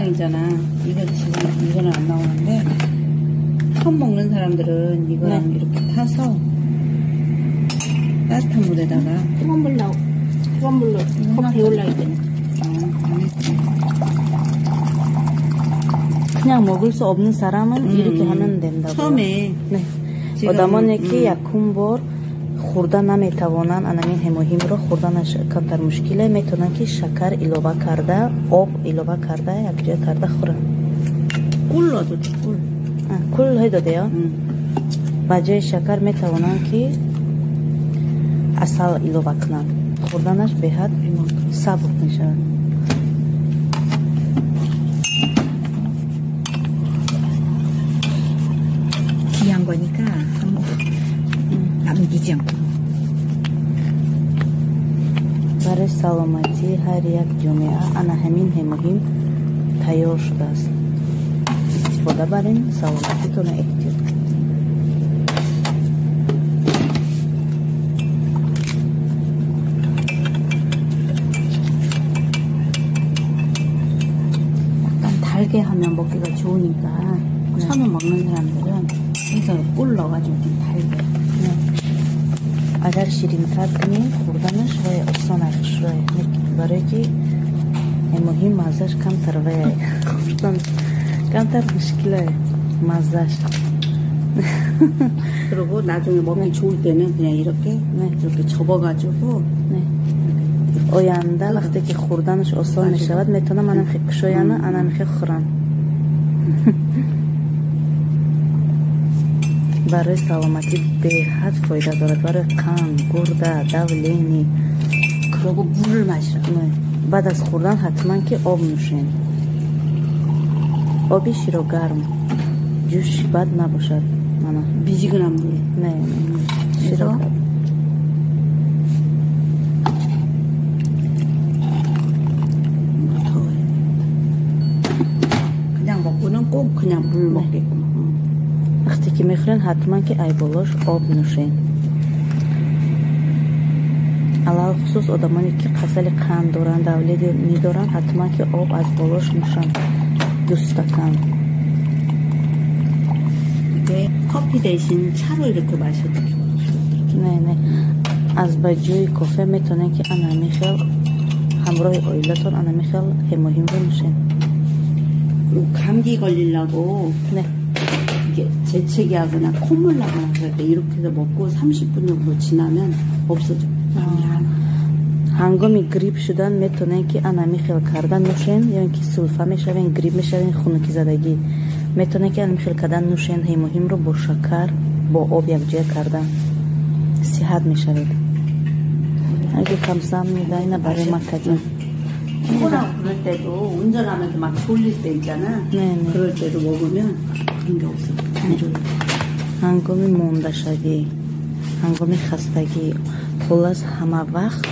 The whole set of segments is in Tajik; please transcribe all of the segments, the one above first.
저당이잖아. 이거 지금 이거는 안 나오는데 처음 먹는 사람들은 이거랑 이렇게 타서 따뜻한 물에다가 뜨거운 물 나오. 뜨거운 물로 컵 데울라 이제는. 그냥 먹을 수 없는 사람은 이렇게 하면 된다고요. 처음에 네. одамоне ки якум бор хӯрда наметавонанд, анамин ҳемоҳимро хӯрданаш камтар мушкиле, метавонанд ки шакар илова карда, об илова карда, якҷоя карда хӯранд. 꿀 넣어도 꿀. 꿀 해도 돼요? ба ҷои шакар метавонанд ки асал илова кунанд. Хӯрданаш беҳад сабук мешавад. 귀한 거니까 남기지 않고. барои саломатии ҳар як ҷомеа ана ҳамин ҳемоҳим тайёр шудааст. Истифода барем, саломатитонро эҳтиёт кунед. 약간 달게 하면 먹기가 좋으니까 처음에 먹는 사람들은 그래서 꿀 넣어가지고 좀 달게. Агар ширинтар кунем, хӯрданаш вай осон аст, хушрӯй. Барое ки ҳемоҳим маззаш камтар вай хӯрдан камтар мушкилае маззаш. 그리고 나중에 먹기 좋을 때는 그냥 이렇게 이렇게 접어가지고 оянда вақте ки хӯрданаш осон мешавад, метавонам анамхе кушояна, анамхе хӯрам. Барои саломатӣ беҳад фоида дорад, барои қанд, гурда, давление. 그리고 물을 마시라. Баъд аз хӯрдан ҳатман ки об нӯшем. Оби широгарм, ҷӯши бад набошад. Мана. 미지근한 물. Не, широгарм. 그냥 먹고는 꼭 그냥 물 먹게끔. Вақте ки мехӯрен, ҳатман ки айболош об нӯшен. Алалхусус одамоне ки касали қанд доранд, давление доранд, ҳатман ки об аз болош нӯшанд, 2 стакан. 이게 커피 대신 차로 이렇게 마셔도 좋아요. Не, не, аз ба ҷои кофе метавонед ки анамихел ҳамроҳи оилатон анамихел ҳемоҳимро нӯшен. 그리고 감기 걸리려고 이게 재채기 하거나 콧물 나거나 그럴 때 이렇게 해서 먹고 30분 정도 지나면 없어져. ҳангоми грипп шудан метавонед ки анамихел карда нӯшен, ё ин ки сулфа мешавен, грипп мешавен, хунукизадагӣ. Метавонед ки анамихел карда нӯшен ҳемоҳимро бо шакар, бо об якҷоя карда. Сиҳат мешавед. Аги камсамнида ина барои ма кадим. 피곤하고 그럴 때도 운전하면서 막 졸릴 때 있잖아. 그럴 때도 먹으면 그런 게 없어. 안 졸려. ҳангоми мондашавӣ, ҳангоми хастагӣ, хуллас ҳама вақт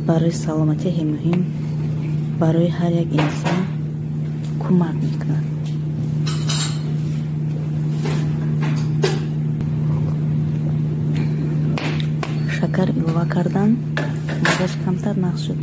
барои саломатӣ ҳемоҳим барои ҳар як инсон кӯмак мекунад. Шакар илова кардан маззаш камтар нағз шуд.